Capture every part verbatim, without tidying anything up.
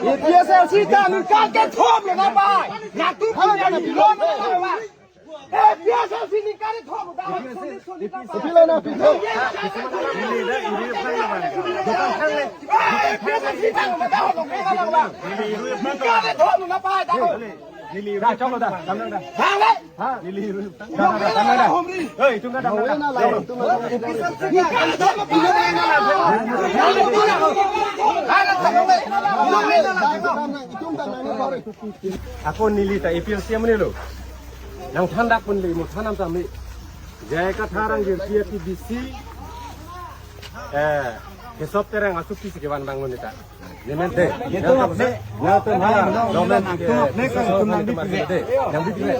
APHLC ta ningkan kethom lo na bai. Natu punya di lo na bai. APHLC ningkan kethom lo na bai. Apilo na apilo. APHLC ta ningkan kethom lo na bai. Neli ru chok lo da, dam dam da. Bang le. Ha? Neli ru. Dam dam da, dam dam da. Hei, itum da, dam dam da. Ako neli ta APHLC amonit lo. Nangthan dak pon le, mo than nam tam le. J I Kathar angjirpi ati bisi. Eh, Keso Terang asu pisi kevan bang nita. Nemen de. Nelitum apni, nelitum ha, government, nelitum apni, nelitum nang bipi de. Nang bipi de.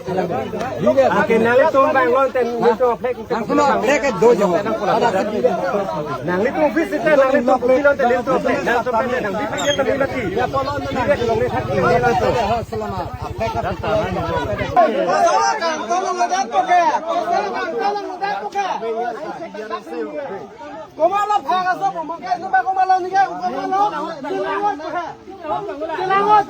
Ake nanglitum bang lon ten nelitum apni. Nangtum apni ke do jo. Ada ke bipi. Nanglitum office te nanglitum bipi lon ten nelitum apni. Nelitum apni nang bipi de nang bipi. Bipi de long ne thak nelitum. Selamat. Apni ke. Komala phak aso, komala, komala nike, komala. Tilangot, tilangot.